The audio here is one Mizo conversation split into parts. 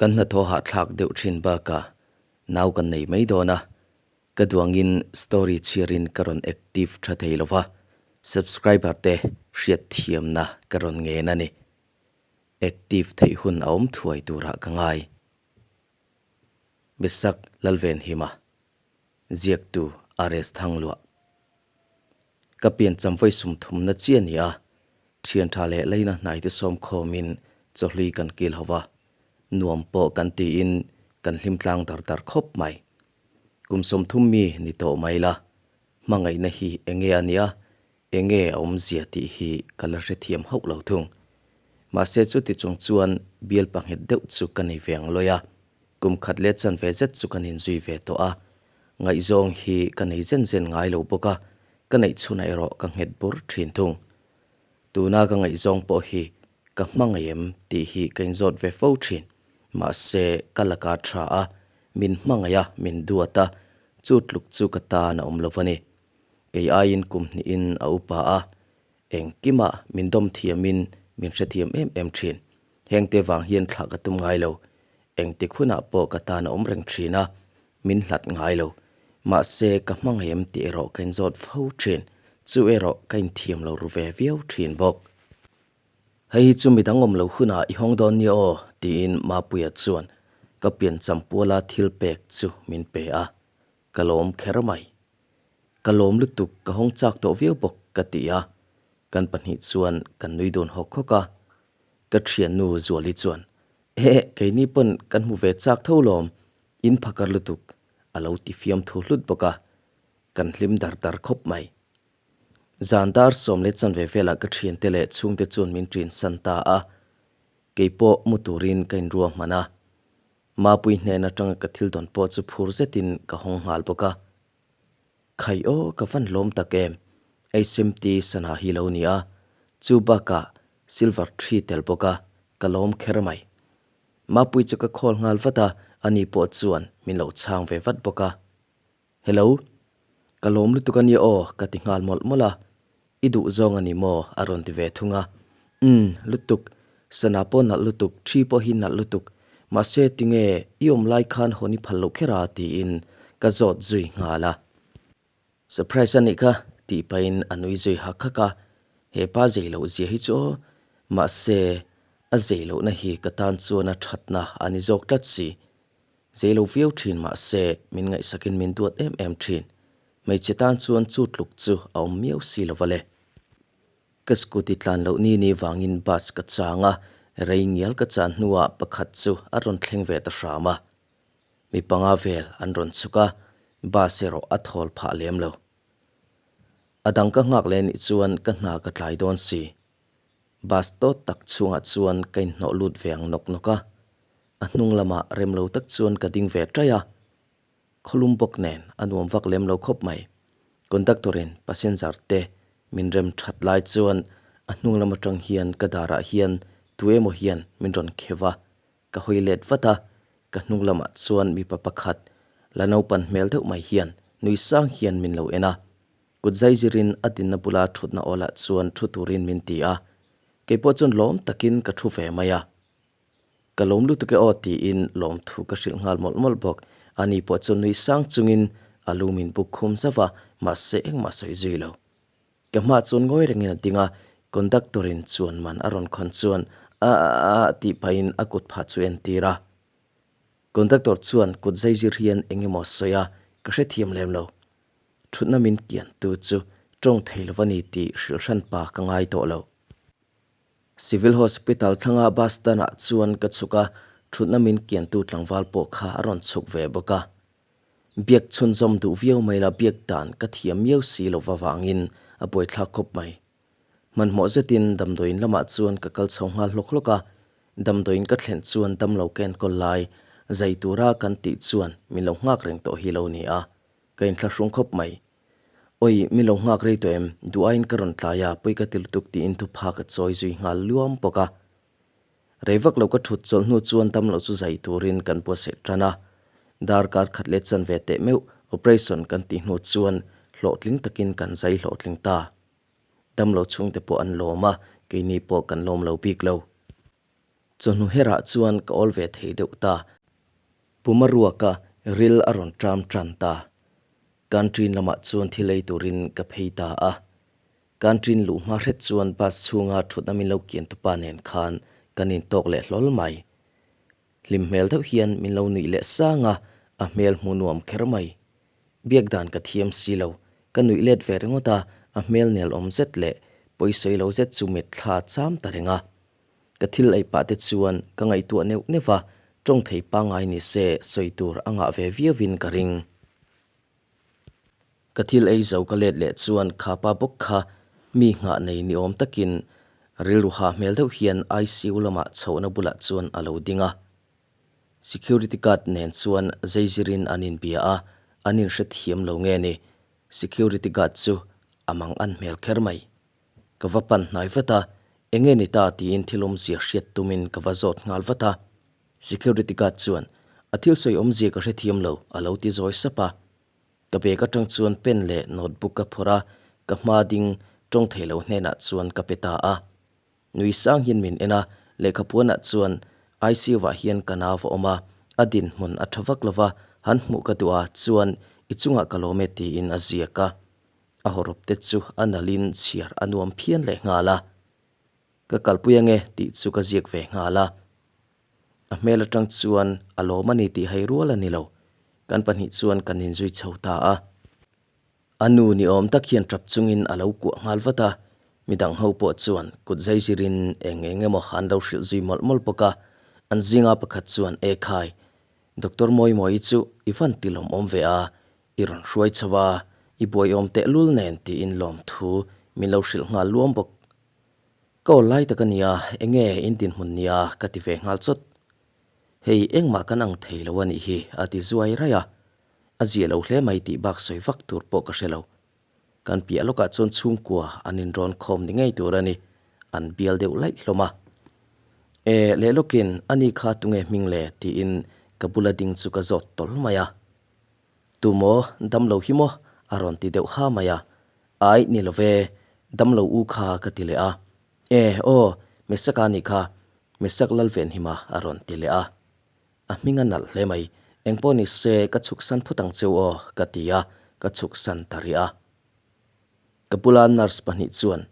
Kan hnathawh hahthlak deuh thin bakah nau kan nei mai dawn a, ka duangin story chhiarin ka rawn active tha thei lo va, subscriber te hriatthiamna ka rawn ngen a ni. Active theih hun a awm thuai turah ka ngai. Bisak Lalvenhima, ziaktu RS Thangluah. Ka pian chamvawi sum thumna chi a ni a, thian tha leh leina hnaite sawm khawmin chawhlui kan kil ho va, nuam pawh kan tiin kan hlim tlang dar dar khawp mai. Kum 30 mi ni tawh mai la, hmangaihna hi enge a nia, enge a awmzia tih hi ka la hrethiam hauh lo thung. Mahse chuti chung chuan bial panghet deuh chu ka nei ve ang lawi a, kum khat leh chanve zet chu kan inzui ve tawh a, Ngaihzawng hi ka nei zen zen ngai lo bawk a, ka neih chhunah erawh ka nghet bur thin thung. Tuna ka ngaihzawng pawh hi ka hmangaih em tih hi ka inzawt ve fo thin. Mahse, ka laka tha a, min hmangaih a, min duat a, chu tluk chu ka tan a awm lo a ni. Kei aiin kum hnihin a upa a, engkimah min dawm thiamin min hrethiam em em thin. Hengte vang hian thlah ka tum ngai lo. Engtik hunah pawh ka tan a awm reng thin a, min hlat ngai lo. Mahse, ka hmangaih em tih erawh ka inzawt fo thin. Chu erawh ka inthiam lo ru ve viau thin bawk. Hei hi chu midang awm lo hunah i hawng dawn nia aw, tiin Mapuia chuan ka piancham puala thil pek chu min pe a. Ka lawm kher mai. Ka lawm lutuk, ka hawng chak tawh viau bawk, ka ti a. Kan pahnih chuan kan nui dun hawk hawk a. Ka thiannu Zuali chuan, Ehe, keini pawn kan hmu ve chak tho lawm, in phakar lutuk, a lo ti fiam thu hlut bawk a. Kan hlim dar dar khawp mai. Zan dar 10:15 velah ka thiante leh chhungte chuan min ṭin san ta a. Keipawh mu turin ka inruahman a. Mapui hnen atanga ka thil dawn pawh chu phur zetin ka hawng nghal bawk a. Khai aw ka van lawm tak em, HMT sana hi lo ni a, chu bakah silver tree tel bawk a, ka lawm kher mai. Mapui chu ka call nghal vat a, ani pawh chuan min lo chhang ve vat bawk a. Hello. Ka lawm lutuk a nia aw, ka ti nghal mawlh mawlh a. I duh zawng a ni maw? a rawn ti ve thung a. Umm, lutuk. Sana pawh nalh lutuk, thi pawh hi nalh lutuk. Mahse, tinge i awm lai khan hawn i phal loh kher a? tiin ka zawt zui nghal a. Surprise a nih kha, tih pahin a nui zui hak hak a. He pa zei loh zia hi chu aw. Mahse, a zei lohna hi ka tan chuan a thatna a ni zawk tlat si. Zei lo viau thin mahse min ngaihsakin min duat em em thin. Hmeichhe tan chuan chu tluk chu a awm miau si lo va le. Ka scooty tlan loh ni ni vangin bus ka chang a, rei ngial ka chan hnuah pakhat chu a rawn thleng ve ta hram a. Mi panga vel an rawn chhuk a, bus erawh a thawl phah lem lo. A dang ka nghak leh nih chuan ka hna ka tlai dawn si. Bus tawt tak chhungah chuan ka inhnawh lut ve ang nawk nawk a. A hnung lamah rem lo tak chuan ka ding ve ṭaih a, khawlum bawk nen a nuam vak lem lo khawp mai. Conductor in passenger te min rem ṭhat lai chuan a hnung lam aṭang hian ka darah hian tu emaw hian min rawn kheuh a, ka hawi let vat a, ka hnung lamah chuan mipa pakhat la naupan hmel deuh mai hian nui sang hian min lo en a, kut zai zirin a dinna bula ṭhutna awlah chuan ṭhu turin min ti a, keipawh chuan lawm takin ka ṭhu ve mai a. Ka lawm lutuk e aw tiin lawmthu ka hrilh nghal mawlh mawlh bawk. Ani pawh chu nui sang chungin a lu min buk khum zauh a, mahse engmah sawi zui lo. Ka hmah chuan ngawi rengin a ding a, conductor in chuan man a rawn khawn chuan a a a tih pahin a kut phah chu entir a. Conductor chuan kut zai zir hian eng emaw sawi a, ka hrethiam lem lo. Thutna min kian tu chu tawng thei lo va ni tih hrilh hran pa ka ngai tawh lo. Civil Hospital thlanga bus stand ah chuan ka chhuk a, thutna min kiantu tlangval pawh kha a rawn chhuk ve bawk a. Biak chhunzawm duh viau mai la biak dan ka thiam miau si lo avangin a buaithlak khawp mai. Hmanhmawh zetin damdawiin lamah chuan ka kal chho nghal hlawk hlawk a, damdawiin ka thlen chuan damlo ka enkawl lai zai tura kan tih chuan min lo nghak reng tawh hi lo ni a, ka inthlahrung khawp mai. Oi, mi lo nghak rei tawh em? Duh aiin ka rawn tlai a, pawi ka ti lutuk tiin thupha ka chawi zui nghal luam bawk a. Rei vak lo ka thut chawlh hnu chuan damloh chu zai turin kan buatsaih tan a. Darkar khat leh chanve teh meuh operation kan tih hnu chuan hlawhtling takin kan zai hlawhtling ta. Damlo chhungte pawh an lawm a, keini pawh kan lawm lo bik lo. Chawhnu herah chuan ka awl ve thei deuh ta. Puma ruaka ril a rawn ṭam ṭan ta. Canteen lamah chuan thil ei turin ka phei ta a. Canteen luh hma hret chuan bus chhunga ṭhutna min lo kian tupa nen khan kan intawk leh hlawl mai. Hlim hmel deuh hian min lo nuih leh sang a, a hmel hmu nuam kher mai. Biak dan ka thiam si lo, ka nuih let ve ringawt a, a hmel nel awm zet leh pawisawi lo zet chu mitthla cham ta reng a. Ka thil ei pah te chuan ka ngaihtuah neuh neuh va, tawng thei pangngai ni se sawi tur a ngah ve viauin ka ring. Ka thil ei zo ka let leh chuan kha pa bawk kha mi nghah nei ni awm takin rilru hah hmel deuh hian ICU lamah chhohna bulah chuan a lo ding a. Security guard nen chuan zeizirin an inbia a, an inhrethiam lo nge ni, security guard chu a mang an hmel kher mai. Ka va pan hnai vat a, enge ni ta tiin thil awmzia hriat tumin ka va zawt nghal vat a. Security guard chuan, A thil sawi awmzia ka hrethiam lo, a lo ti zawi sap a. Ka bag atang chuan pen leh notebook ka phawrh a, ka hma ding tawng thei lo hnenah chuan ka pe ta a. Nui sang hian min en a, lehkhapuanah chuan ICU ah hian ka nau a awm a, a dinhmun a tha vak lo va, han hmuh ka duh a, chuan i chungah ka lawm e tiin a ziak a. A hawrawp te chu a nalhin chhiar a nuam phian leh nghal a. Ka kalpui ange tih chu ka ziak ve nghal a. A hmel atang chuan a lawm a ni tih hai rual a ni lo. Kan pahnih chuan kan inzui chho ta a. A nu ni awm tak hian tap chungin a lo kuah nghal vat a, midang ho pawh chuan kut zai zirin eng eng emaw an lo hrilh zui mawlh mawlh bawk a. An zinga pakhat chuan, E khai, Doctor Mawimawii chu i van ti lawmawm ve a, i rawn hruai chho a, i buaiawm tehlul nen tiin lawmthu min lo hrilh nghal luam bawk. Ka awl lai tak a nia, enge in dinhmun nia ka ti ve nghal chawt. Hei engmah kan ang thei lo a nih hi a ti zuai raih a, a zia lo hle mai tih bak sawi vak tur pawh ka hre lo. Kan piah lawkah chuan chhungkua an inrawn khawm ni ngei tur a ni, an bial deuh laih hlawm a. E, leh lawkin a ni kha tunge hming le tiin ka bula ding chu ka zawt tawl mai a. Tumaw damlo hi maw a rawn ti deuh ha mai a, Aih ni lo ve, damlo u kha ka ti leh a. E, aw, Mesaka nih kha, Mesak Lalvenhima a rawn ti leh a. A hming a nalh hle mai, engpawh ni se ka chhuksan phawt ang cheu aw ka ti a, ka chhuksan ta rih a. Ka bula nurse pahnih chuan,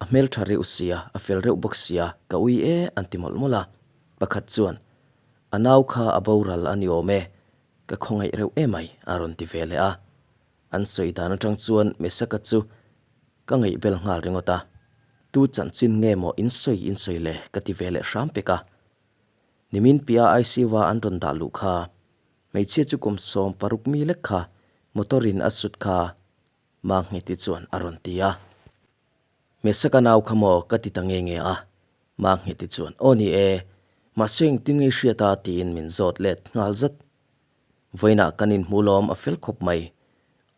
A hmeltha reuh sia, a fel reuh bawk sia, ka ui e an ti mawlh mawlh a. Pakhat chuan, A nau kha a boral a ni awm e, ka khawngaih reuh emai a rawn ti ve leh a. An sawi dan atang chuan Mesaka chu ka ngaihbel nghal ringawt a, Tu chanchin nge maw in sawi in sawi le ka ti ve leh hram pek a. Nimin piah ICU a an rawn dah luh kha, hmeichhia chu kum 16 mi lek kha motor in a sut kha Mangheti chuan a rawn ti a. Mesaka nau kha maw ka ti ta nge nge a, Mangheti chuan aw ni e, mahse engtin nge i hriat a tiin min zawt let nghal zat. Vawiinah kan inhmu lawm a fel khawp mai.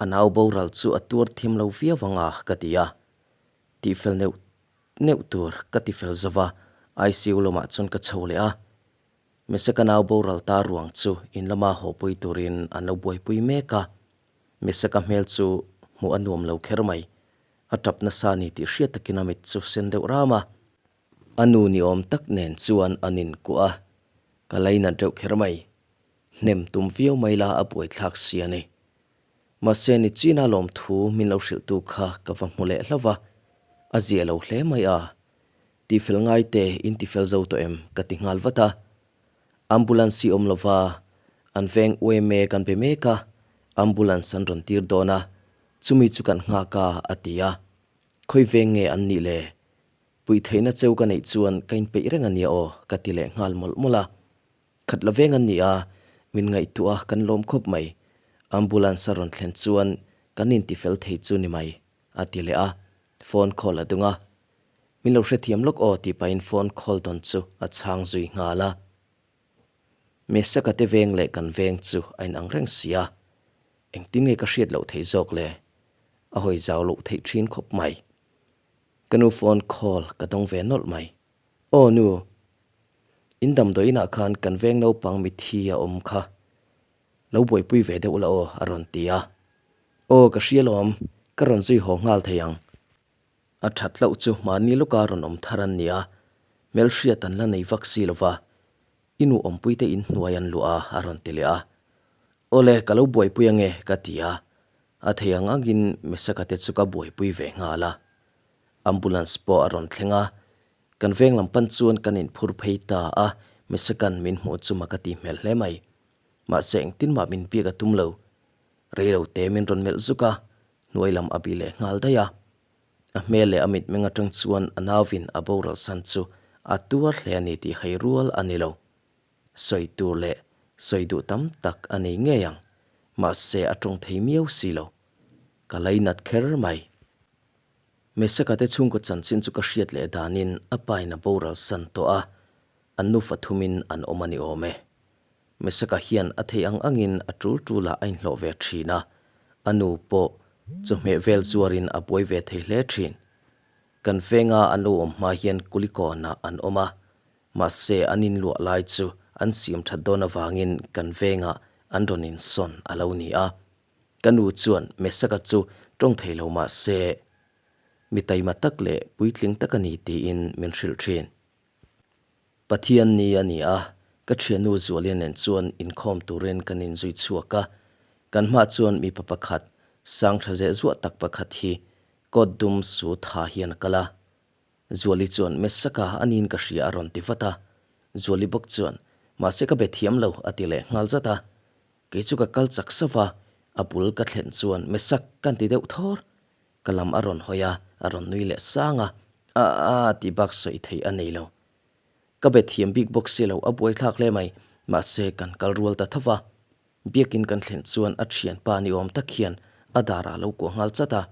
A nau boral chu a tuar thiam lo viau ang a, ka ti a. Tihfel neuh neuh tur ka ti fel zo va, ICU lamah chuan ka chho leh a. Mesaka nau boral ta ruang chu in lama hawpui turin an lo buaipui mek a. Mesaka hmel chu hmuh a nuam lo kher mai. A tap nasa ni tih hriat takin a mit chu sen deuh ram a. A nu ni awm tak nen chuan an inkuah a, ka lainat reuh kher mai. Hnem tum viau mai la a buaithlak si a ni. Mahse ni China lawmthu min lo hrilhtu kha ka va hmu leh hlauh va, a zia lo hle mai a. Tifel ngai te in tifel zo tawh em ka ti nghal vat a. Ambulance hi awm lova an veng UMA kan be mek a, ambulance an rawn tir dawn a, chumi chu kan nghak a a ti a. Khawi veng nge an nih le? Puih theihna cheu ka neih chuan ka inpeih reng a nia aw ka ti leh nghal mawlh mawlh a. Khat la veng an ni a, min ngaihtuah a kan lawm khawp mai. Ambulance a rawn thlen chuan kan intifel thei chu ni mai, a ti leh a, phone call a dung a. Min lo hrethiam lawk aw tih pahin phone call dawn chu a chhang zui nghal a. Mesaka te veng leh kan veng chu a inang reng si a, engtin nge ka hriat loh theih zawk le? A hawi zau loh theih thin khawp mai. Ka nu phone call ka dawng ve nawlh mai. Aw nu, in damdawiinah khan kan veng naupang mithi a awm kha, lo buaipui ve deuh la aw a rawn ti a. Aw ka hria lawm, ka rawn zui haw nghal thei ang. A that loh chu mahni lawka rawn awm thar an ni a, Hmelhriat an la nei vak si lo va, i nu awmpuite in hnuai an luah a, a rawn ti leh a. Awle, ka lo buaipui ange, ka ti a. A thei ang angin Mesaka te chu ka buaipui ve nghal a. Ambulance pawh a rawn thleng a, kan veng lam pan chuan kan inphur phei ta a, Mesaka'n min hmuh chu mak a ti hmel hle mai. Mahse engtin mah min biak a tum lo. Reilo te min rawn melh zuk a, hnuai lam a bih leh nghal daih a. A hmel leh a mitmeng atang chuan a nauvin a boral san chu a tuar hle a ni tih hai rual a ni lo. Sawi tur leh sawi duh tam tak a nei ngei ang, mahse a tawng thei miau si lo. Ka lainat kher mai. Mesaka te chhungkaw chanchin chu ka hriat leh danin a pain a boral san tawh a, an nufa thumin an awm a ni awm e. Mesaka hian a theih ang angin a tul tulah a inhlawh ve thin a, a nu pawh chawhmeh vel zuarin a buai ve thei hle thin. Kan venga an lo awm hma hian Kulikawnah an awm a, mahse an inluah lai chu an siam that dawn avangin kan vengah an rawn insawn a lo ni a. Ka nu chuan Mesaka chu tawng thei lo mah se mi taima tak leh puitling tak a ni tiin min hrilh thin. Pathian ni a ni a, ka thiannu Zualia nen chuan inkhawm turin kan inzui chhuak a. Kan hmah chuan mipa pakhat, sang tha zeh zuah tak pakhat hi coat dum suit ha hian a kal a. Zuali chuan, Mesaka, a niin ka hria a rawn ti vat a. Zuali bawk chuan, Mahse ka be thiam lo, a ti leh nghal zat a. Kei chu ka kal chak sauh a, a bul ka thlen chuan Mesak ka ti deuh thawr. Ka lam a rawn hawi a, a rawn nui leh sang a, a a tih bak sawi theih a nei lo. Ka be thiam bik bawk si lo, a buaithlak hle mai, mahse kan kal rual ta tho va. Biakin kan thlen chuan a thianpa ni awm tak hian a darah a lo kuah nghal chat a.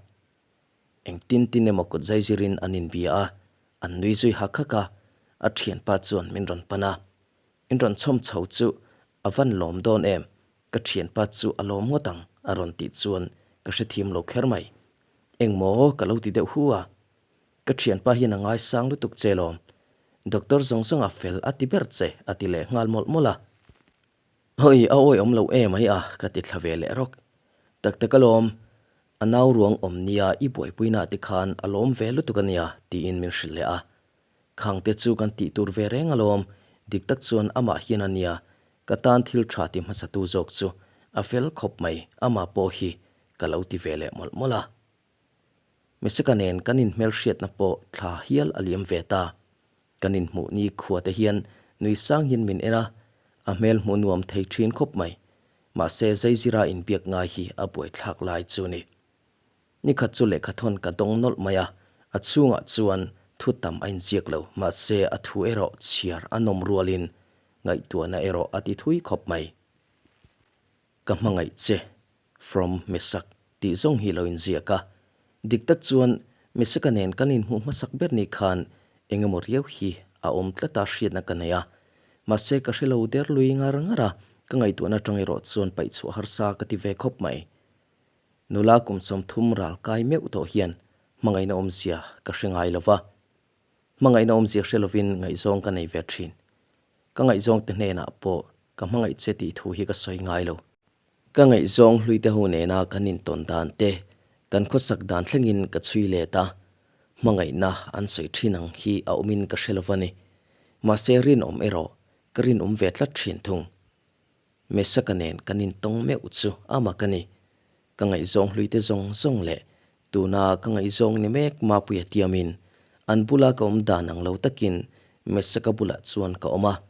Engtin tin emaw kut zai zirin an inbia a, an nui zui hak hak a, a thianpa chuan min rawn pan a. In rawn chhawm chho chu a van lawm dawn em? Ka thianpa chu a lawm ngawt ang a rawn tih chuan ka hrethiam lo kher mai. Engmaw ka lo ti deuh hu a. Ka thianpa hian a ngaisang lutuk che lawm. Doctor zawng zawng a fel a ti ber che a ti leh nghal mawlh mawlh a. Hawi a awi awm lo em ai a ka ti thla ve leh rawk. Tak tak alawm, a nau ruang awm nia i buaipuina te khan a lawm ve lutuk a nia tiin min hrilh leh a. Khangte chu kan tih tur ve reng alawm, dik tak chuan amah hian a nia, ka tan thil tha ti hmasatu zawk chu a fel khawp mai, amah pawh hi ka lo ti ve leh mawlh mawlh a. Mesaka nen kan inhmelhriatna pawh thla hial a liam ve ta, kan inhmuh ni khua te hian nui sang hian min en a, a hmel hmuh nuam thei thin khawp mai, mahse zaizira inbiak ngai hi a buaithlak lai chu ni. Nikhat chu lehkhathawn ka dawng nawlh mai a, a chhungah chuan thu tam a inziak lo, mahse a thu erawh chhiar a nawm rualin ngaihtuahna erawh a ti thui khawp mai. Ka hmangaih che, from Mesak tih zawng hi lo inziak a, dik tak chuan Mesaka nen kan inhmuh hmasak ber ni khan eng emaw riau hi a awm tlat a hriatna ka nei a, mahse ka hre lo der lui ngar ngar a, ka ngaihtuahna atang erawh chuan paihchhuah harsa ka ti ve khawp mai. Nula kum 30 ral kai meuh tawh hian hmangaihna awmzia ka hre ngai lo va. Hmangaihna awmzia hre lovin ngaihzawng ka nei ve thin. Ka ngaihzawngte hnenah pawh ka hmangaih che tih thu hi ka sawi ngai lo. Ka ngaihzawng hluite ho nena kan intawn dan te, kan khawsak dan thlengin ka chhui let a, hmangaihna an sawi thin ang hi a awmin ka hre lo va ni. Mahse rinawm erawh ka rinawm ve tlat thin thung. Mesaka nen kan intawng meuh chu a mak a ni. Ka ngaihzawng hluite zawng zawng leh tuna ka ngaihzawng ni mek Mapuia tiamin an bula ka awm dan ang lo takin Mesaka bulah chuan ka awm a,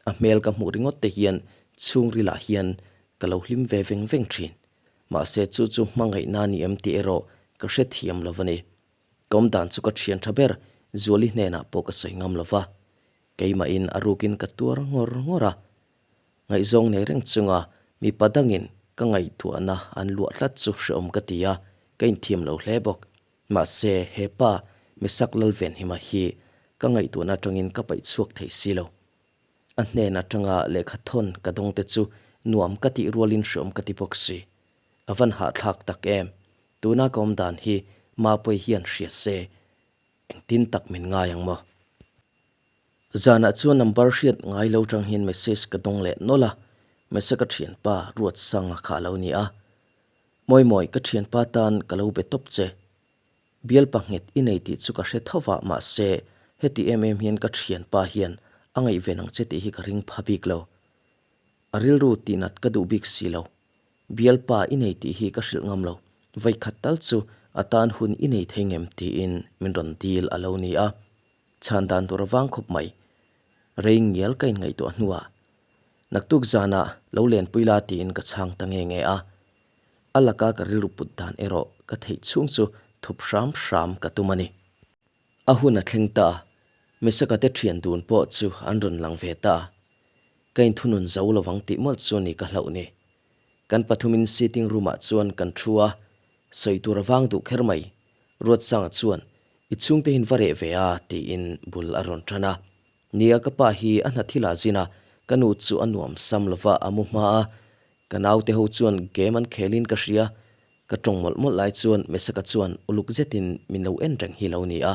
a hmel ka hmuh ringawt te hian chhungrilah hian ka lo hlim ve veng veng thin. Mahse chu chu hmangaihna ni em tih erawh ka hrethiam lo a ni. Ka awm dan chu ka thian tha ber Zuali hnenah pawh ka sawi ngam lo va, keimahin a rukin ka tuar ngawr ngawr a. Ngaihzawng nei reng chunga mipa dangin ka ngaihtuahna an luah tlat chu hrehawm ka ti a, ka inthiam lo hle bawk. Mahse, he pa Mesak Lalvenhima hi ka ngaihtuahna atangin ka paih chhuak thei si lo. A hnen atanga lehkha thawn ka dawng te chu nuam ka tih rualin hrehawm ka ti bawk si. A van hahthlak tak em! Tuna ka awm dan hi Mapuii hian hria se, engtin tak min ngai ang maw? Zanah chuan number hriat ngai lo tang hian message ka dawng leh nawlh a, message ka thianpa Ruatsanga kha a lo ni a. Mawimawi ka thianpa tan ka lo be tawp che. Bialpa nghet i nei tih chu ka hre tho va mahse Heti em em hian ka thianpa hian a ngaihven ang che tih hi ka ring pha bik lo. A rilru tihnat ka duh bik si lo. Bialpa i nei tih hi ka hrilh ngam lo. Vawikhat tal chu a tan hun i nei thei ngem tiin min rawn dil a lo ni a. Chhan dan tur a vang khawp mai. Rei ngial ka inngaihtuah hnuah naktuk zanah lo lenpui la tiin ka chhang ta nge nge a. A laka ka rilru put dan erawh ka theih chhung chu thup hram hram ka tum a ni. A hun a thleng ta, Mesaka te thian dun pawh chu an rawn lang ve ta. Ka inthunun zo lovang tih mawlh chu ni ka hlauh ni. Kan pathumin sitting room ah chuan kan thu a, sawi tur a vang duh kher mai. Ruatsanga chuan, I chhungte hin va reh ve a, tiin bul a rawn tan a. Nia ka pa hi a hna thil ah zin a, ka nu chu a nuam sam lova a mu hma a. Ka naute ho chuan game an khel in ka hria, Ka tawng mawlh mawlh lai chuan Mesaka chuan uluk zetin min lo en reng hi lo ni a.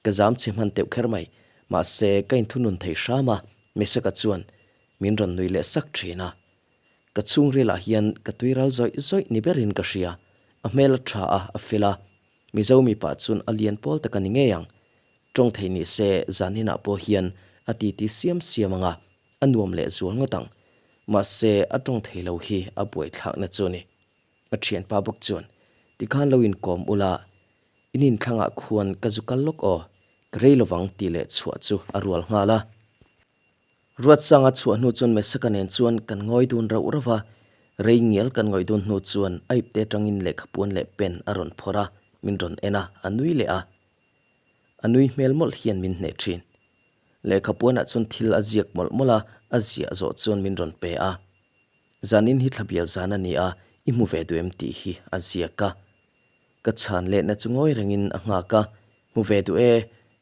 Ka zam chhe hman teuh kher mai, mahse ka inthunun thei hram a, Mesaka chuan min rawn nui leh sak thin a. Ka chhungrilah hian ka tui ral zawih zawih ni berin ka hria, a hmel a tha a, a fel a. Mizo mipa chuan a lian pawl tak a ni ngei ang. Tawng thei ni se zaninah pawh hian a titi siam siam ang a, a nuam leh zual ngawt ang. Mahse a tawng thei lo hi a buaithlakna chu a ni. A thianpa bawk chuan, Tikhan lo inkawm ula, in inthlangah khuan ka zu kal lawk aw, ka rei lovang tih leh chhuah chu a rual nghal a. Ruatsanga chhuah hnu chuan Mesaka nen chuan kan ngawi dun rauh rauh va, rei ngial kan ngawih dun hnu chuan a ipte atangin lehkhapuan leh pen a rawn phawrh a, min rawn en a, a nui leh a. A nui hmel mawlh hian min hneh thin. Lehkhapuanah chuan thil a ziak mawlh mawlh a, a ziah zawh chuan min rawn pe a. Zanin hi thlabial zan a ni a, i hmu ve duh em tih hi a ziak a. Ka chhan lehna chu ngawi rengin a nghak a, hmu ve duh e,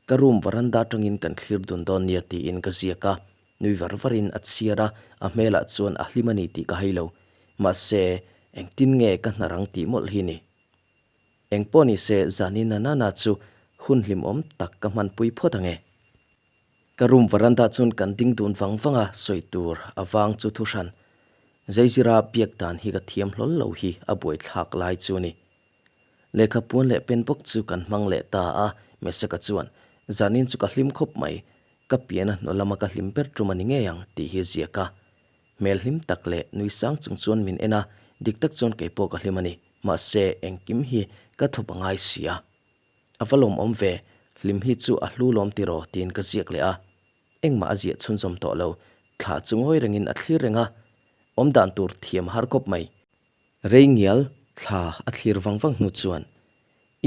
ka room varanda atangin kan thlir dun dawn nia tiin ka ziak a, nui var varin a chhiar a, a hmelah chuan a hlim a ni tih ka hai lo. Mahse, engtin nge ka hna rang tih mawlh hi ni. Engpawh ni se, zanin na nana chu hun hlimawm tak ka hmanpui phawt ang e. Ka room varanda chuan kan ding dun vang vang a, sawi tur a vang chu thu hran. Zeizira biak dan hi ka thiam hlawl lo hi a buaithlak lai chu a ni. Lehkha puan leh pen bawk chu kan hmang leh ta a, Mesaka chuan, Zanin chu ka hlim khawp mai, ka pian a hnu lama ka hlim ber tum a ni ngei ang tih hi ziak a. Hmel hlim tak leh nui sang chung chuan min en a, dik tak chuan kei pawh ka hlim a ni, mahse engkim hi ka thup a ngai si a. A va lawmawm ve, hlim hi chu a hlu lawm tiraw tiin ka ziak leh a. Engmah a ziah chhunzawm tawh lo, thla chu ngawi rengin a thlir reng a. Awm dan tur thiam a har kawp mai. Rei ngial thla a thlir vang vang hnu chuan,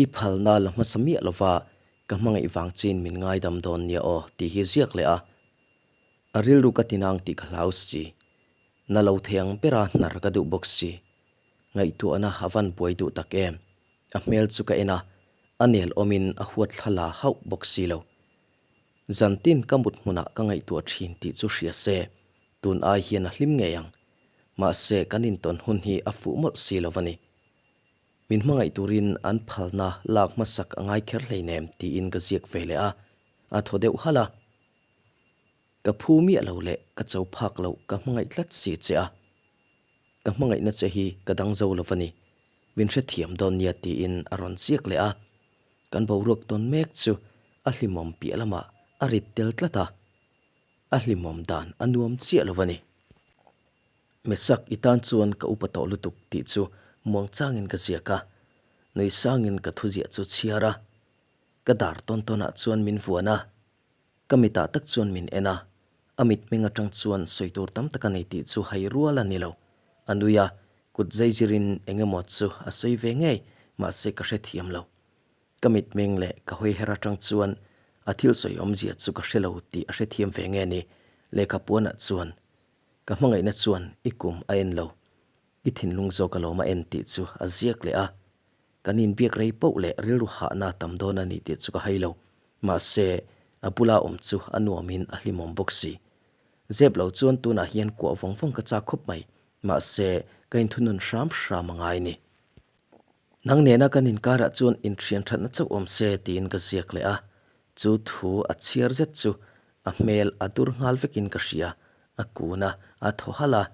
I phalna la hmasa miah lova ka hmangaih vang chin min ngaidam dawn nia aw tih hi ziak leh a. A rilru ka tinang tih ka hlau si. Na lo thei ang bera hnar ka duh bawk si. Ngaihtuahna a van buai duh tak em. A hmel chu ka en a, a nel awmin a huat thla la hauh bawk si lo. Zantin ka mut hmunah ka ngaihtuah thin tih chu hria se, tun ai hian a hlim ngei ang. Mahse, kan intawn hun hi a fuh mawlh si lo a ni. Min hmangaih turin an phalna lak hmasak a ngai kher hleinem tiin ka ziak ve leh a, a thaw deuh halh a. Ka phu miah lo leh ka cho phak loh ka hmangaih tlat si che a. Ka hmangaihna che hi ka dang zo lo va ni, min hrethiam dawn nia tiin a rawn chiak leh a. Kan boruak tawn mek chu a hlimawm piah lamah a rit tel tlat a, a hlimawm dan a nuam chiah lo va ni. Mesak i tan chuan ka upa tawh lutuk tih chu muangchangin ka ziak a, nui sangin ka thuziah chu chhiar a, ka dar tawn tawnah chuan min vuan a. Ka mitah tak chuan min en a, a mitmeng atang chuan sawi tur tam tak a nei tih chu hai rual a ni lo. A nui a, kut zaizirin eng emaw chu a sawi ve ngei, mahse ka hrethiam lo. Ka mitmeng leh ka hawi her atang chuan a thil sawi awmzia chu ka hre lo tih a hrethiam ve nge ni, lehkha puanah chuan ka hmangaihna chuan i kum a en lo, i thinlung zawk alawm a en tih chu a ziak leh a. Kan inbiak rei poh leh rilru hahna tam dawn a ni tih chu ka hai lo. Mahse, a bula awm chu a nuamin a hlimawm bawk si. Zep lo chuan tunah hian kuah vawng vawng ka chak khawp mai. Mahse, ka inthunun hram hram a ngai ni. Nang nena kan inkarah chuan inthian thatna chauh awm se tiin ka ziak leh a. Chu thu a chhiar zet chu a hmel a dur nghal vekin ka hria. A kun a, a thaw halh a.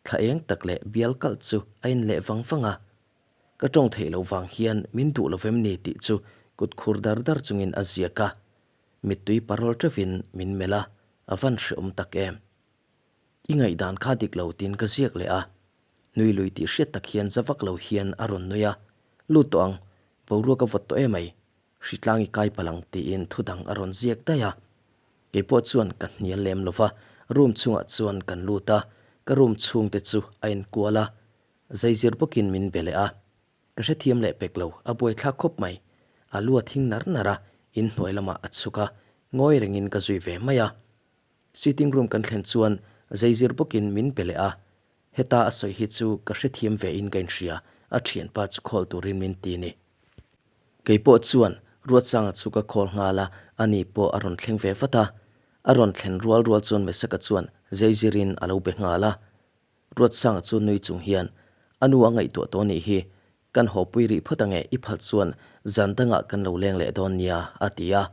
Thla eng tak leh bial kalh chu a inleh vang vang a. Ka tawng theih loh vang hian min duh lovem ni tih chu kut khur dar dar chungin a ziak a. Mittui parawl teuhin min melh a, a van hreawm tak em. I ngaihdan kha dik lo tiin ka ziak leh a. Nui lui tih hriat tak hian za vak lo hian a rawn nui a, Lut tawh ang, boruak a vawt tawh emai, hritlang i kai palh ang tiin thu dang a rawn ziak daih a. Keipawh chuan ka hnial lem lo va, room chhungah chuan kan lut a, ka room chhungte chu a enkual a, zaizir bawkin min be leh a. Ka hrethiam leh pek lo, a buaithlak khawp mai. A lu a thing nar nar a, inhnuai lamah a chhuk a, ngawi rengin ka zui ve mai a. Sitting room kan thlen chuan zaizir bawkin min pe leh a, heta a sawi hi chu ka hrethiam ve in ka inhria, a thianpa chu call turin min ti ni. Keipawh chuan Ruatsanga chu ka call nghal a, ani pawh a rawn thleng ve vat a. A rawn thlen rual rual chuan Mesaka chuan zaizirin a lo be nghal a. Ruatsanga chu nui chung hian, A nu a ngaihtuah tawh nih hi, kan haw pui rih phawt ange i phal chuan zan dangah kan lo leng leh dawn nia, a ti a.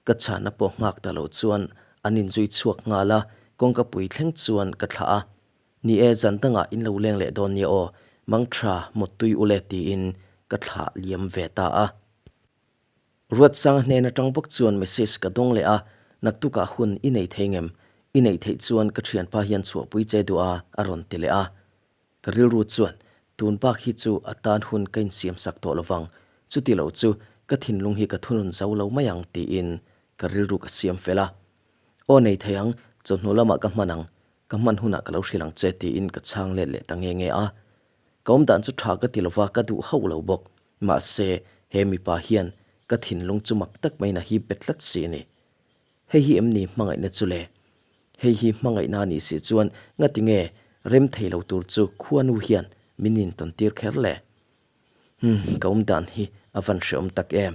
Ka chhana pawh nghak ta lo chuan an inzui chhuak nghal a, kawngka pui thleng chuan ka thlah a. Ni e, zan dangah in lo leng leh dawn nia aw, mangtha mawttui ule tiin ka thlah liam ve ta a. Ruatsanga hnen atang bawk chuan message ka dawng leh a, naktukah hun i nei thei ngem? I neih theih chuan ka thianpa hian chhuahpui che duh a, a rawn ti leh a. Ka rilru chuan tun bak hi chu a tan hun ka insiam sak tawh lovang, chuti lo chu ka thinlung hi ka thunun zo lo mai ang tiin ka rilru ka siam fel a. Aw nei thei ang, chawhnu lamah ka hman ang, ka hman hunah ka lo hrilh ang che tiin ka chhang let leh ta nge nge a. Ka awm dan chu tha ka ti lova ka duh hauh lo bawk, mahse he mipa hian ka thinlung chu mak tak maiin a hip bet tlat si a ni. Hei hi em ni hmangaihna chu le? Hei hi hmangaihna a nih si chuan ngati nge rem thei lo tur chu khuanu hian min intawn tir kher le? Umm, ka awm dan hi a van hreawm tak em.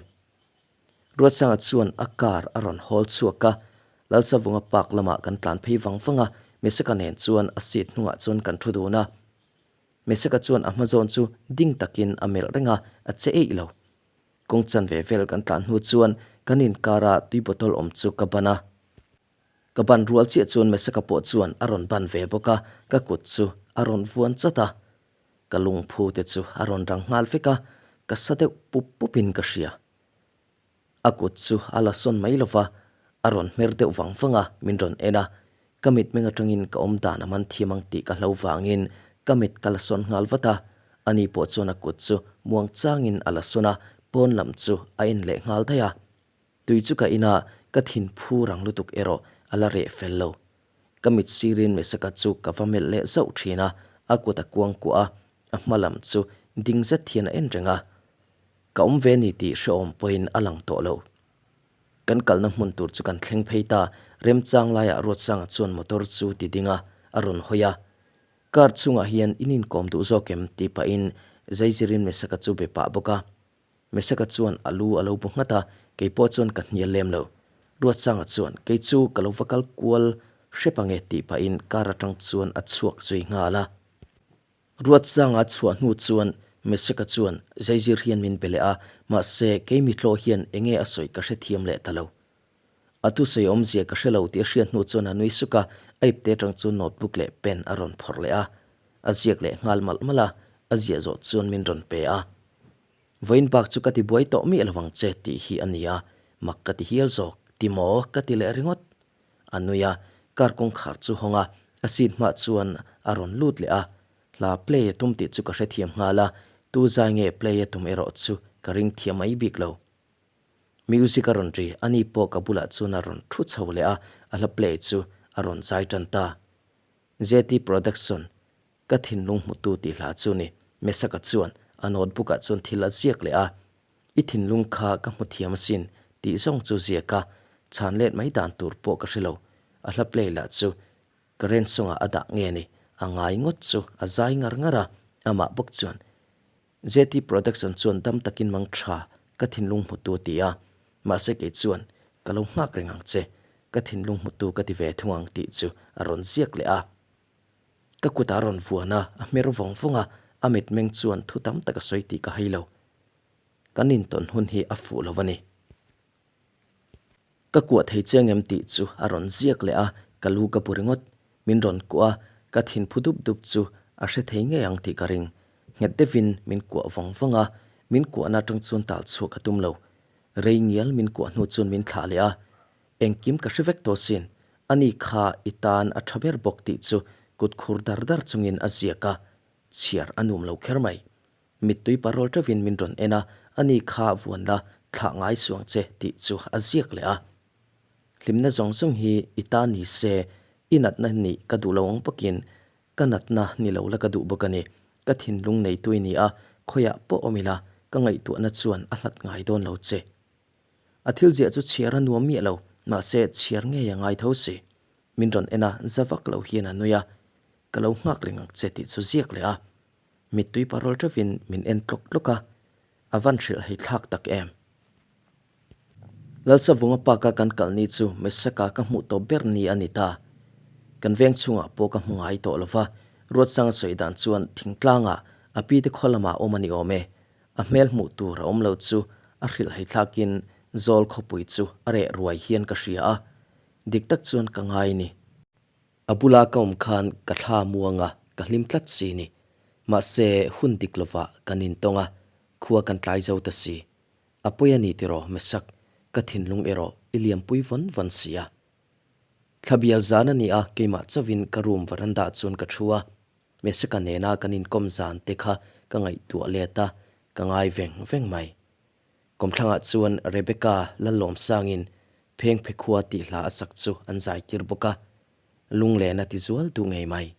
Ruatsanga chuan a car a rawn hawl chhuak a, Lalsavunga park lamah kan tlan phei vang vang a, Mesaka nen chuan a seat hnungah chuan kan thu dun a. Mesaka chuan a hma zawn chu ding takin a melh reng a, a che eih lo. Kawng chanve vel kan tlan hnu chuan kan inkara tui bottle awm chu ka ban a. Ka ban rual chiah chuan Mesaka pawh chuan a rawn ban ve bawk a, ka kut chu a rawn vuan chat a. Ka lungphu te chu a rawn rang nghal vek a, ka sa deuh pup pup in ka hria. A kut chu a la sawn mai lo va, a rawn hmer deuh vang vang a, min rawn en a. Ka mitmeng atangin ka awm dan a man thiam ang tih ka hlo vangin ka mit ka la sawn nghal vat a. Ani pawh chuan a kut chu muang changin a la sawn a, pawn lam chu a en leh nghal daih a. Tui chu ka in a, ka thin phu rang lutuk erawh a la reh fel lo. Ka mit sirin Mesaka chu ka va melh leh zauh thin a, a kut a kuang kuah a, a hma lam chu ding zet hian a en reng a. Ka awm ve ni tih hrehawm pawhin a lang tawh lo. Kan kalna hmun tur chu kan thleng phei ta, remchang laiah Ruatsanga chuan motor chu ti ding a, a rawn hawi a. Car chhungah hian in inkawm duh zawk em? tih pahin Zaizirin Mesaka chu be pah bawk a. Mesaka chuan a lu a lo bu nghat a, keipawh chuan ka hnial lem lo. Ruatsanga chuan, Kei chu ka lo va kal kual hrep ange tih pahin car atang chuan a chhuak zui nghal a. Ruatsanga chhuah hnu chuan Mesaka chuan Zaizir hian min be leh a, mahse kei mitlawh hian enge a sawi ka hrethiam leh ta lo. A thusawi awmzia ka hre lo tih a hriat hnu chuan a nui suk a, a ipte atang chuan notebook leh pen a rawn phawrh leh a. A ziak leh nghal malh malh a, a ziah zawh chuan min rawn pe a. Vawiin bak chu ka ti buai tawh miah lovang che tih hi a ni a, mak ka ti hial zawk, ti maw ka ti leh ringawt. A nui a, car kawngkhar chu hawng a, a seat hmah chuan a rawn lut leh a, hla play a tum tih chu ka hrethiam nghal a, tu zai nge play a tum erawh chu ka ring thiam mai bik lo. Music a rawn ri, ani pawh ka bulah chuan a rawn thu chho leh a, a hla play chu a rawn zai tan ta. JT Production Ka thinlung hmutu tih hla chu ni. Mesaka chuan a notebook ah chuan thil a ziak leh a, I thinlung kha ka hmu thiam asin tih zawng chu ziak a, chhan let mai dan tur pawh ka hre lo. A hla play lah chu ka rensawngah a dah nge ni, a ngai ngawt chu a zai ngar ngar a, amah bawk chuan JT Production chuan dam takin mang tha ka thinlung hmutu a ti a, mahse kei chuan ka lo nghak reng ang che, ka thinlung hmutu ka ti ve thung ang tih chu a rawn ziak leh a. Ka kutah a rawn vuan a, a hmer vawng vawng a, a mitmeng chuan thu tam tak a sawi tih ka hai lo. Kan intawn hun hi a fuh lo a ni. Ka kuah thei chiang em tih chu a rawn ziak leh a, ka lu ka bu ringawt. Min rawn kuah a, ka thin phu dup dup chu a hre thei ngei ang tih ka ring. Nghet deuhin min kuah vawng vawng a, min kuahna atang chuan tal chhuah ka tum lo. Rei ngial min kuah hnu chuan min thlah leh a. Engkim ka hre vek tawh sin, ani kha i tan a tha ber bawk tih chu kut khur dar dar chungin a ziak a, chhiar a nuam lo kher mai. Mittui parawl teuhin min rawn en a, ani kha vuan la thlah ngai suang che tih chu a ziak leh a. Hlimna zawng zawng hi i ta ni se, i natna nih ka duh lo ang bawkin ka natna ni lo la ka duh bawk a ni. Ka thinlung neitu i ni a, khawiah pawh awm ila ka ngaihtuahna chuan a hlat ngai dawn lo che. A thil ziah chu chhiar a nuam miah lo, mahse chhiar ngei a ngai tho si. Min rawn en a, za vak lo hian a nui a, Ka lo nghak reng ang che tih chu ziak leh a. Mittui parawl teuhin min en tlawk tlawk a, a van hrilh hei thlak tak em. Lalsavunga park-a kan kal ni chu Mesaka ka hmuh tawp ber ni a ni ta. Kan veng chhungah pawh ka hmu ngai tawh lo va, Ruatsanga sawi dan chuan thingtlangah a pite khaw lamah awm a ni awm e. A hmel hmuh tur a awm lo chu a hrilh hei thlakin Zawl khawpui chu a reh ruai hian ka hria a, dik tak chuan ka ngai ni. A bula ka awm khan ka thla muang a, ka hlim tlat si ni. Mahse, hun dik lovah kan intawng a, khua kan tlai zo ta si. A pawi a ni tiraw Mesak, ka thinlung erawh i liampui vawn vawn si a. Thla bial zan a ni a, keimah chauhin ka room veranda chuan ka thu a. Mesaka nena kan inkawm zan te kha ka ngaihtuah let a, ka ngai veng veng mai. Kawmthlangah chuan Rebecca Lallawmsangin Phengphe khua tih hla a sak chu an zai tir bawk a, lunglen a ti zual duh ngei mai.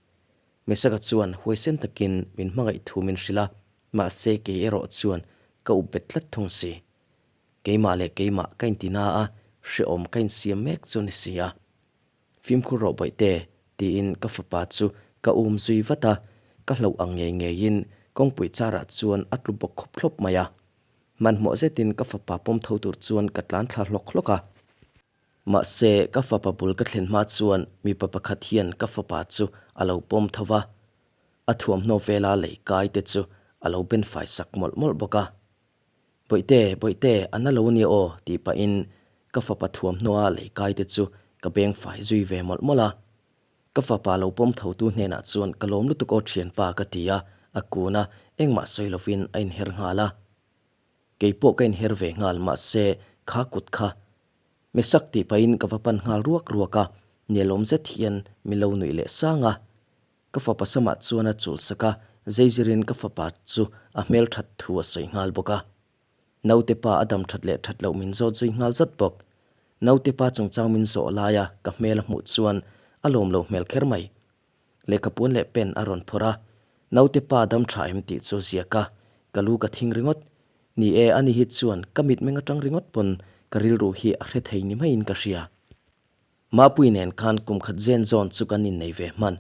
Mesaka chuan huaisen takin min hmangaih thu min hrilh a, mahse kei erawh chuan ka up bet tlat thung si. Keimah leh keimah ka inti na a, hrehawm ka insiam mek chu ni si a. Fimkhur rawh bawihte, tiin ka fapa chu ka um zui vat a, ka hlauh ang ngei ngeiin kawngpui charah chuan a tlu bawk khawp thlawp mai a. Hmanhmawh zetin ka fapa pawm tho tur chuan ka tlan thla hlawk hlawk a. Mahse, ka fapa bul ka thlen hma chuan mipa pakhat hian ka fapa chu a lo pawm tho va, a thuamhnaw vela lei kai te chu a lo ben fai sak mawlh mawlh bawk a. Bawihte, Bawihte, a na lo nia aw, tih pahin ka fapa thuamhnaw a lei kai te chu ka beng fai zui ve mawlh mawlh a. Ka fapa lo pawm thotu hnenah chuan ka lawm lutuk aw thianpa ka ti a, a kun a, engmah sawi lovin a inher nghal a. Kei pawh ka inher ve nghal mahse kha kut kha Mesak tih pahin ka va pan nghal ruak ruak a, nelawm zet hian min lo nuih leh sang a. Ka fapa samah chuan a chul sak a, zeizirin ka fapa chu a hmel that thu a sawi nghal bawk a. Naute pa a dam that leh that loh min zawt zui nghal zat bawk. Naute pa chungchang min zawh laia ka hmel a hmuh chuan a lawm lo hmel kher mai. Lehkhapuan leh pen a rawn phawrh a, Naute pa dam tha em tih chu a ziak a, ka lu ka thing ringawt. Ni e, ani hi chuan ka mitmeng atang ringawt pawn ka rilru hi a hre thei ni maiin ka hria. Mapui nen khan kum khat zen zawn chu kan innei ve hman,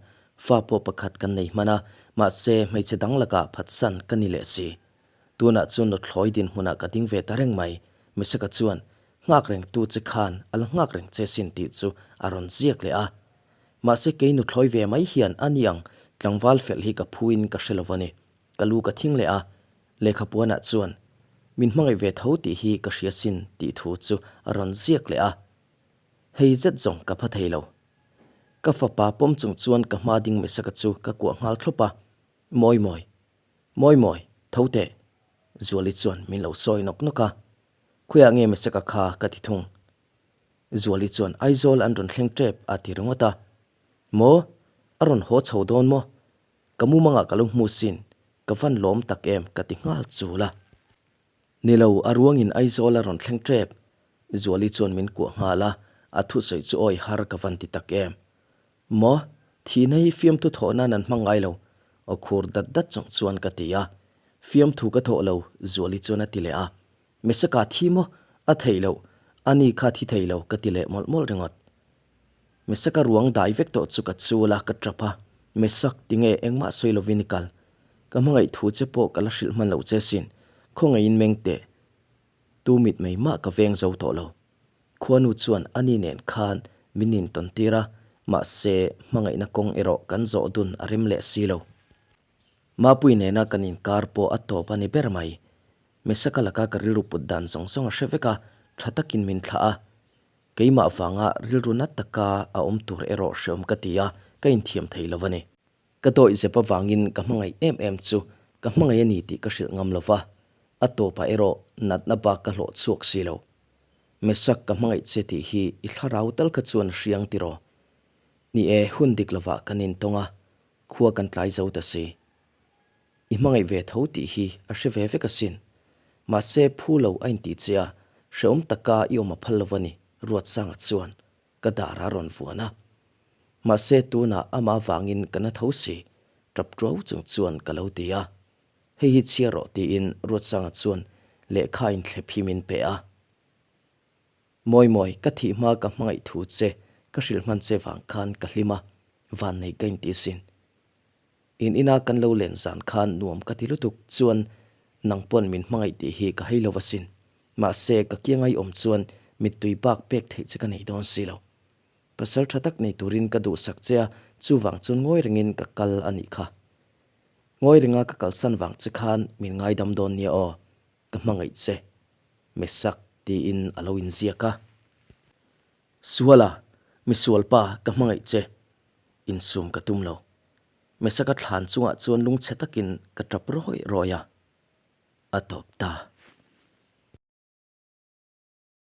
fa pawh pakhat kan nei hman a, mahse hmeichhe dang lakah phatsan ka ni leh si. Tunah chuan nuthlawi dinhmunah ka ding ve ta reng mai, Mesaka chuan nghak reng tu che khan a la nghak reng che sin tih chu a rawn ziak leh a. Mahse kei nuthlawi ve mai hian a ni ang tlangval fel hi ka phuin ka hre lo a ni. Ka lu ka thing leh a, lehkhapuanah chuan min hmangaih ve tho tih hi ka hria sin tih thu chu a rawn ziak leh a. Hei zet zawng ka pha thei lo. Ka fapa pawm chung chuan ka hma ding Mesaka chu ka kuah nghal thlawp a, Mawi mawi. Mawi mawi, tho teh. Zuali chuan min lo sawi nawk nawk a. Khawiah nge Mesaka kha ka ti thung. Zuali chuan Aizawl an rawn thleng tep a ti ringawt a. Maw? A rawn haw chho dawn maw? Ka mumangah ka lo hmu sin, ka van lawm tak em ka ti nghal chul a. Ni lo, a ruangin Aizawl a rawn thleng tep. Zuali chuan min kuah nghal a, a thusawi chu awi har ka van ti tak em. Maw? Thihna hi fiamthu thawh nan an hmang ngai lo, aw khur dat dat chung chuan ka ti a. Fiamthu ka thawh lo, Zuali chuan a ti leh a. Mesaka thi maw? A theih loh, ani kha thi thei lo ka ti leh mawlh mawlh ringawt. Mesaka ruang dai vek tawh chu ka chul a, ka tap a. Mesak, tinge engmah sawi lovin i kal? Ka hmangaih thu che pawh ka la hrilh hman loh che sin. Khawngaihin meng teh. Tu mit mai mah ka veng zo tawh lo. Khuanu chuan ani nen khan min intawn tir a, mahse hmangaihna kawng erawh kan zawh dun a rem leh si lo. Mapui nena kan inkar pawh a tawp a ni ber mai. Mesaka laka ka rilru put dan zawng zawng a hre vek a, tha takin min thlah a. Keimah vanga rilru na taka a awm tur erawh hreawm ka ti a, ka inthiam thei lo a ni. Ka dawih zep avangin ka hmangaih em em chu ka hmangaih a ni tih ka hrilh ngam lo va, a tawpah erawh natna bak ka hlawh chhuak si lo. Mesak ka hmangaih che tih hi i thlarau tal kha chuan a hriang tiraw? Ni e, hun dik lovah kan intawng a, khua kan tlai zo ta si. I hmangaih ve tho tih hi a hre ve vek asin. Mahse, phu lo a intih che a, hrehawm taka i awm a phal lo a ni, Ruatsanga chuan ka dar a rawn vuan a. Mahse, tunah amah avangin ka na tho si, tap tuau chung chuan ka lo ti a. Hei hi chhiar rawh tiin Ruatsanga chuan lehkha inthlep hi min pe a. Mawi mawi, ka thih hma ka hmangaih thu che ka hrilh hman che vang khan ka hlim a, vannei ka inti sin. In ina kan lo len zan khan nuam ka ti lutuk chuan nang pawn min hmangaih tih hi ka hei lo asin. Mahse, ka kiangai awm chuan mittui bak pek theih che ka nei dawn si lo. Pasal tha tak nei turin ka duhsak che a, chuvang chuan ngawi rengin ka kal a nih kha. Ngawi renga ka kalsan vang che khan min ngaidam dawn nia aw, ka hmangaih che. Mesak tiin a lo inziak a. Suala, misualpa, ka hmangaih che. Insum ka tum lo. Mesaka thlan chungah chuan lungchhe takin ka tap rawi rawi a, a tawp ta.